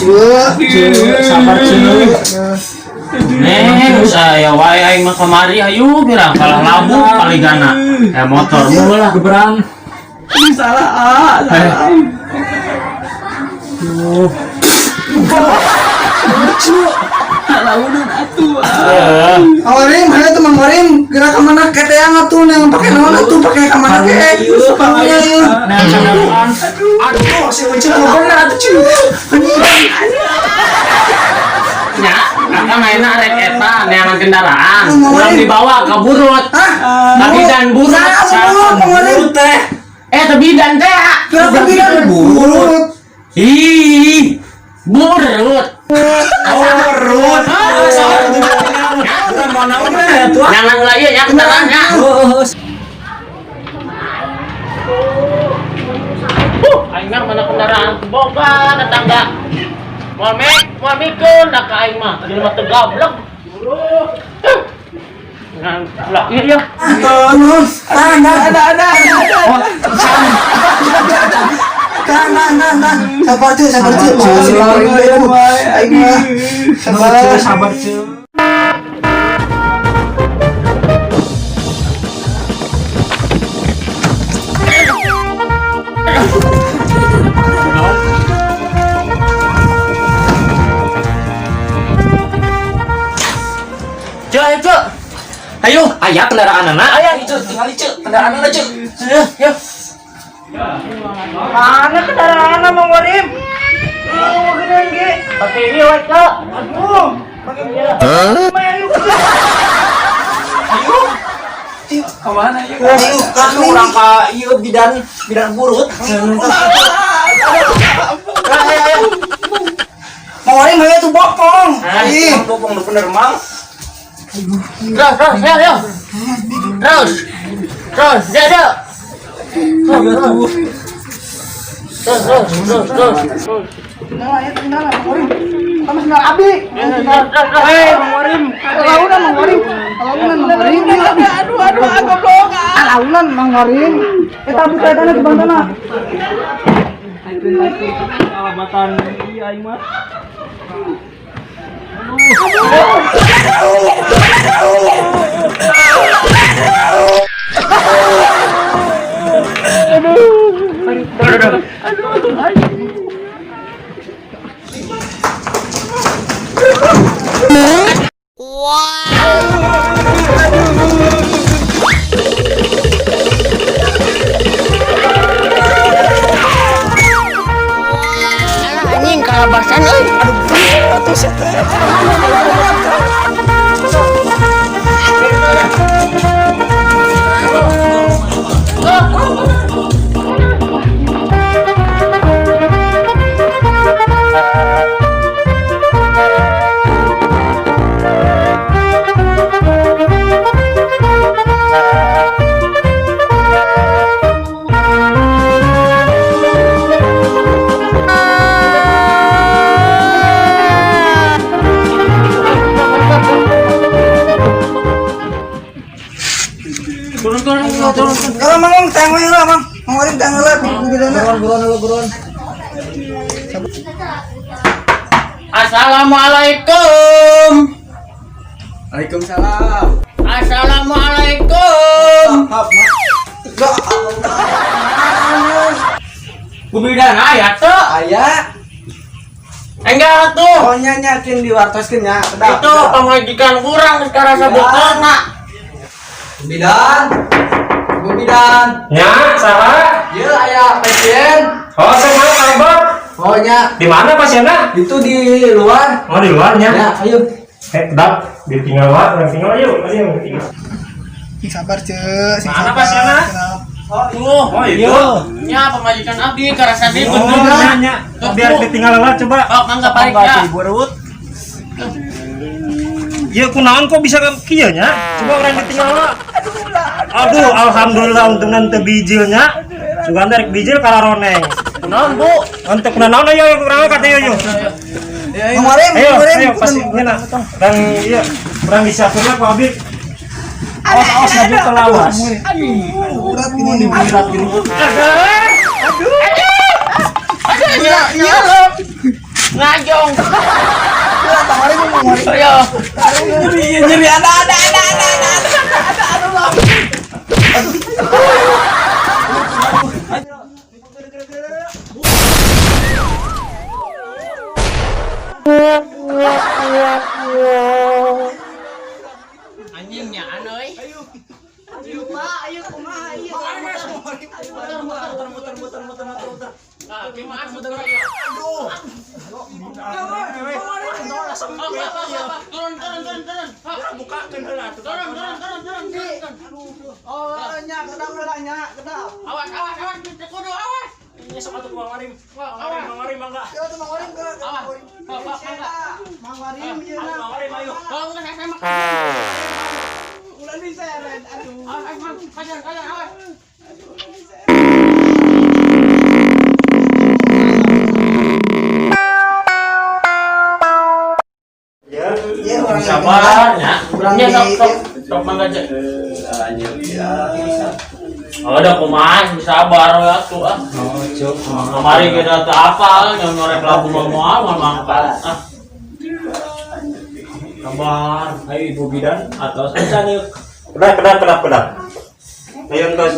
Ceu, Ceu, sabar ceu. Neng, saya wae aing mah kamari ayo gerang kalah labuh paligana. Eh motor mulu lah. Geberang. Ini salah, ah, salah. Launan atuh. Eh, Awarim, mana tuh Mang Warim? Gerak ke mana ke teh atuh nang pake naon atuh pake ka mana ke? Karunya ieu. Nah, kendaraan. Aduh, si Ucu bener atuh cu. Nya, akan ayeuna rek eta neangan kendaraan. Urang dibawa ke burut. Hah? Ka bidan burut. Salah burut, Mang Warim. Teh. Eh, teh bidan teh. Gerak ke bidan burut. Ih, burut. Oh, rut. Bukan mau naon ya tuh. Nyangan lah ieu nya kendaraan nya. Aing mah mana kendaraan boga tetangga. Moal mek, moal mikeun da ka aing mah. Jelema teu gablek. Ngan lah iya iya. Aduh, nah, Ada, ada, ada, ada. nah, nah, nah, nah. Sabar cuy, sabar cuy. Si Warim teh, Bu. Aing mah. Sabar. Sabar ceu. Ceu, ayo ceu. Ayo, Aya kendaraan anak. Aya. Ceu, tinggal ceu, kendaraan anak ceu. Ayo, ayo. Mana kendaraan Mang Warim? Oh, gedean ge. Pake ini we, ceu. Aduh, pakai Ayo. Ayo. Kemana ya? Ayo, Kan urang ka ieu bidan bidan burut. Ayo, ayo. Mang Warim ayo tuh bopong. Ih, Ih, bopong nu bener mang. Terus, terus, ayo, ayo. Terus. Terus, ya, ya. Ayo tuh. Terus, terus, terus, terus. Tinggal ya, tinggal Mang Warim. Kamu sendal abi. Terus, terus, terus. Hei, Mang Warim. Launan Mang Warim. Launan Mang Warim. Aduh, aduh, ah, goblok. ah. Launan Mang Warim. Eh, tapi kaitannya di bantana. Alamatan iya aing mah. Alah, anjing kalabasan euy. Turun, turun, turun, turun. Kalau Mang Mang tang we lah Mang. Mang Warim tang lah di bidana. Buruan buruan buruan. Assalamualaikum. Waalaikumsalam. Assalamualaikum. Maaf, Mak. Ya Allah. Bu bidan aya teu? Aya, Enggak tuh. oh nya nyakin diwartoskeun nya. Kedap. Itu pamajikan kurang sekarang sebetulna. Bidan. Bu bidan. Ya, saha? Ieu aya pasien. Oh, saya mau kabar. Oh nya, Di mana pasiennya? itu di luar. Oh, di luarnya. Ya, ayo. Eh, kedap, ditinggal wae, orang tinggal ayo, ayo tinggal. Sabar, Ceu. Sing Mana sabar. pasienna? Tuh. Oh, itu. Nya pamajikan abdi karasa di Oh, bener. nya, nya. Biar ditinggal lah coba. Oh, mangga pariksa. Burut. Ya kunaon kok bisa kieu nya? Coba orang ditinggal lah. Aduh, alhamdulillah untungan teu bijilnya. Sugan rek bijil kalaroneng. Kunaon, Bu? Untuk kunaon ayo ayo urang kata ayo ayo. Mang Warim, Ayo, Mang Warim. ayo pasti ngena. Urang iya, urang disiapkeun lah ku abi. Awas awas maju ke lawas. Berat gini, berat gini. Aduh. Aduh. Iya, iya. Ngajong. Ya, tawarin mau ngomong. Ayo. Nyeri, nyeri, ada, aduh, aduh. Anjingnya euy. Ayo kumaha ieu. Muter muter muter muter muter muter. Ah, gimana muter? Aduh. Turun, turun, turun, turun. Bukakeun heula atuh. Turun, turun, turun, turun, turun. Oh, nya kedap heula nya, kedap. Awas, awas, awas, kudu awas. Ini sok atuh Mang Warim. Wah, Mang Warim, awas. Mang Warim mangga. Ya tuh Mang Warim geura, Awas. Mang Warim. Bapak, mangga. Mang Warim ieu na. Mang Warim ayo. Oh, enggak saya mah. Ulah diseret, aduh. Awas, awas, Mang. Kajar, kajar, awas. Ya. Iya, orang Sabar nya. Kurang Nya sok di- sok sok mangga aja. Oh, udah kumaha sabar we atuh ah. Oh, cuk. Kamari ge da teu apal nyorek lagu mah moal moal mangkat. Ah. Kabar, ayo ibu bidan atau encan yuk. Kedap kedap kedap kedap. Ayo tos.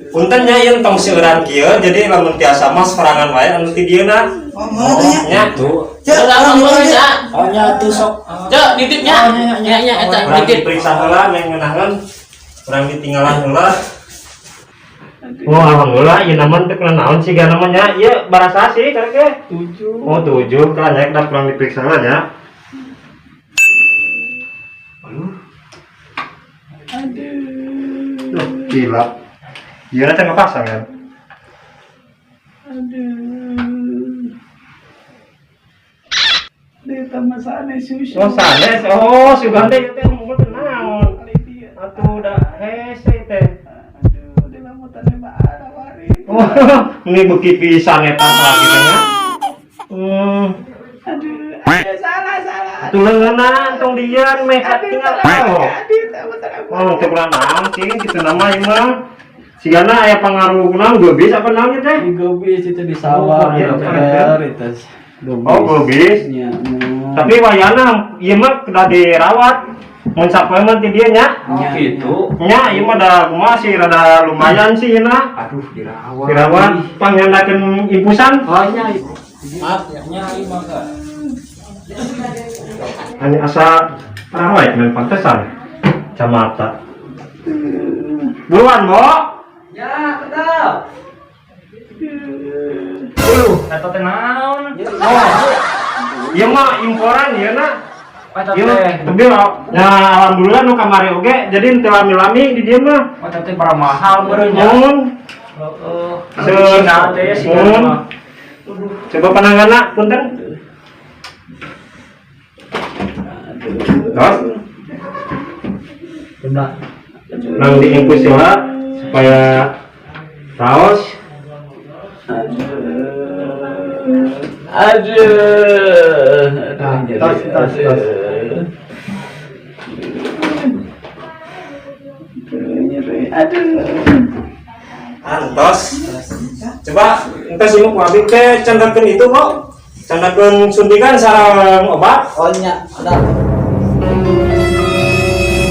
Punten nya ieu tong seueuran kieu jadi lamun tiasa mah sorangan wae anu ti dieu na. Oh, mana tuh nya? Nya. Tuh. Cek, Udah orang langsung itu nya. Oh, nya tuh sok. Cek, nitipnya. Nya nya eta Urang nitip. diperiksa heula meh ngeunaheun. Urang ditinggalan heula. Oh, alhamdulillah ieu namun teu kena naon sih gana mah nya. Ieu barasa sih karek ge. 7. Oh, 7 kan nya kedap kurang diperiksa heula nya. Aduh. Aduh. Duh, gila. Ieu teh ngepasang kan. Aduh. Di taman sana susu. Oh, sanes. Oh, sugan teh ieu teh unggul teh naon. Atuh da hese teh. Aduh, di lamutan bara warin. Oh, ini beuki pisan eta lagi teh nya. Aduh, aduh, salah, salah. Atuh leungeunna tong dian meh Aduh, tinggal. salah. Oh. Aduh, salah, salah. Oh, teu kurang naon sih kitu nama ieu mah. Sigana aya pangaruh kunaon geubis apa naon ieu teh? Di gobis itu di sawah, Oh, iya, dokter, itu. Gobis. Oh, gobis. Ya, no. Tapi wayana ieu mah kudu dirawat. Mun sapoe mah ti dieu nya. Oh, gitu. Nya ieu mah da kumaha sih rada lumayan sih ieu na. Aduh, dirawat. Dirawat pangyandakeun infusan. Oh, nya. Maaf, nya ieu mangga. Ani asa terawih men pantesan. Camata. Buruan, Bo. Ya, kedap. Uluh, eta teh naon? Oh. Ieu mah imporan ieu na. Eta Ieu teh. tapi ya alhamdulillah nu kamari oge jadi teu lami-lami di dieu mah. Oh, eta teh barang mahal meureun nya. Mun Heeh. Se- Cina teh ya sih. Mun. Coba pananganna punten. Terus Udah. nang diinfus heula supaya raos. Aduh. Nah, tos, tos, tos. Nyeri, aduh. Antos. Coba entos ieu ku abi teh candakeun itu kok. Candakeun suntikan sareng obat. Oh, nya, kedap.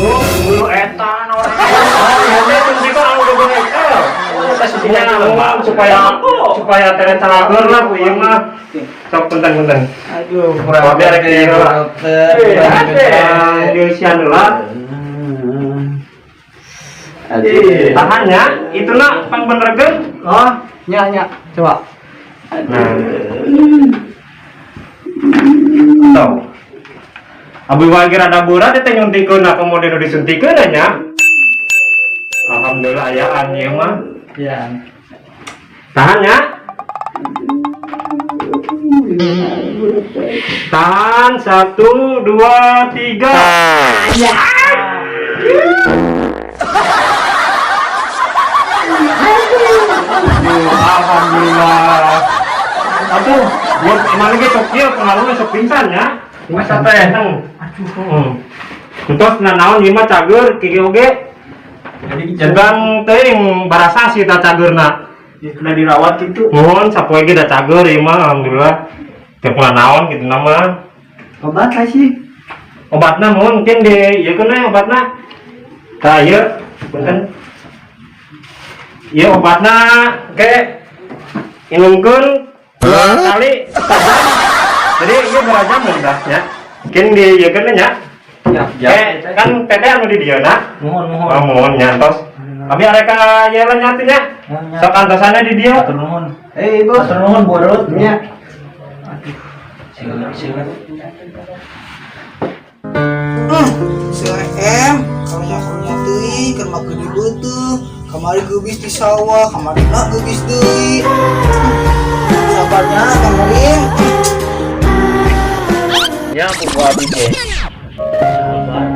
Oh, bulu eta orang. Oh, ieu suntikan anu dogon eta. Suntikan anu supaya supaya teret calageur lah ku ieu mah. Sok punten-punten. Aduh, Kurang abi arek di heula. dokter. Diusian heula. Aduh. Tahan ya, itu nak pangbenerkeun. Oh, nya nya, coba. Nah. Tuh. Abi wae rada berat teh nyuntikeun nah kemudian nu disuntikeun nya. Alhamdulillah ayaan ieu mah. Ya. Tahan ya. Tahan 1 2 3. Aduh, alhamdulillah. Aduh, buat emang lagi sok ieu pengaruhnya sok pingsan ya. Masa teh? Aduh. Heeh. Entos nanaon ieu mah cager kieu oge. Jadi Jagang teuing barasa sih ta cageurna. kena dirawat gitu. Mohon sapoe ge da cager ieu mah alhamdulillah. Teu naon gitu nama. Obat lah sih. Obatna mungkin di ieu keun we obatna. Tah ieu punten. Ieu obatna ke inumkeun 2 kali sajam. Jadi ieu berapa jam dah nya. Mungkin di ieu keun nya. Ya, Kan teteh anu di dieu na. Mohon mohon. Oh, mohon nya entos. Abi arek ka ieu lah nya teh nya. Sok antosanna di dieu. Hatur nuhun. Eh, bos. Hatur nuhun borot. Nya. Silakan silakan. Si M, karunya-karunya teuing, keur mah gede beuteung. Kamari geubis di sawah, kamari mah geubis deui. Sabarnya kamarin. Ya aku gua abi ge. Sabar.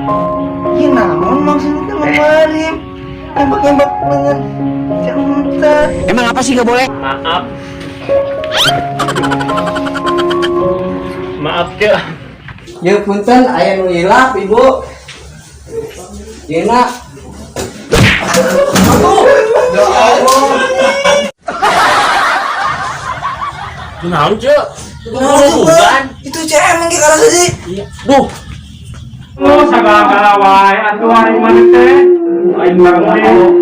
Ieu naon maksudnya teh kemarin? Nembak-nembak dengan cinta. Emang apa sih gak boleh? Maaf. Maaf, Cek. Ya punten aya nu hilap ibu. Yeuna. Aduh, ya Allah. Naon, Cek? Naon, itu CM yang karena sih. Duh, Oh, sagala-gala wae atuh ari maneh teh. Aing mah aduh.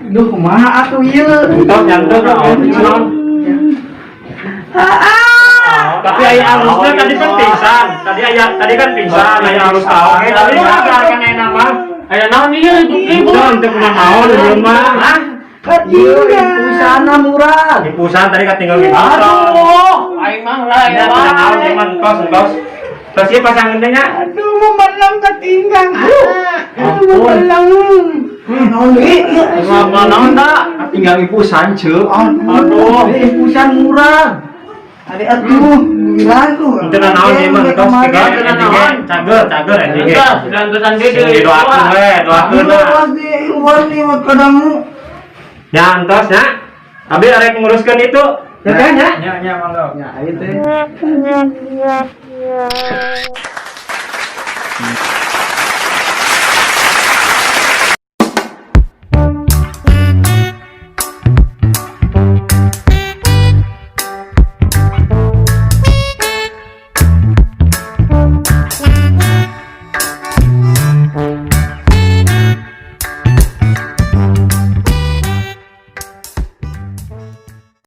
Duh, kumaha atuh ieu? Entos nyantos naon. Tapi aya alusna tadi kan pingsan. Tadi aya tadi kan pingsan, aya alus oge. Tapi mah kan aya mah. Aya naon ieu ibu-ibu? Naon teu kumaha naon ieu mah. Hah? Ieu infusana murah. Infusan tadi katinggal di Aduh, aing mah lah Ya, ya. tidak naon ieu mah entos entos. Terus ieu pasangan teh nya. Aduh, memelang ketinggang. Aduh, memelang. Naon deui? Ngapa naon da? Tinggal infusan, Cek. Aduh. Infusan murah. Ade atuh, bilang tuh. Teu naon ieu mah entos tinggal naon. Cager, cager anjing ge. Entos, entosan Sing deui. didoakeun we, doakeun lah. Aduh, di luar nih mah kadamu. Ya entos nya. Abi arek nguruskeun itu. Teteh nya. Nya nya mangga. Ya, ayo teh.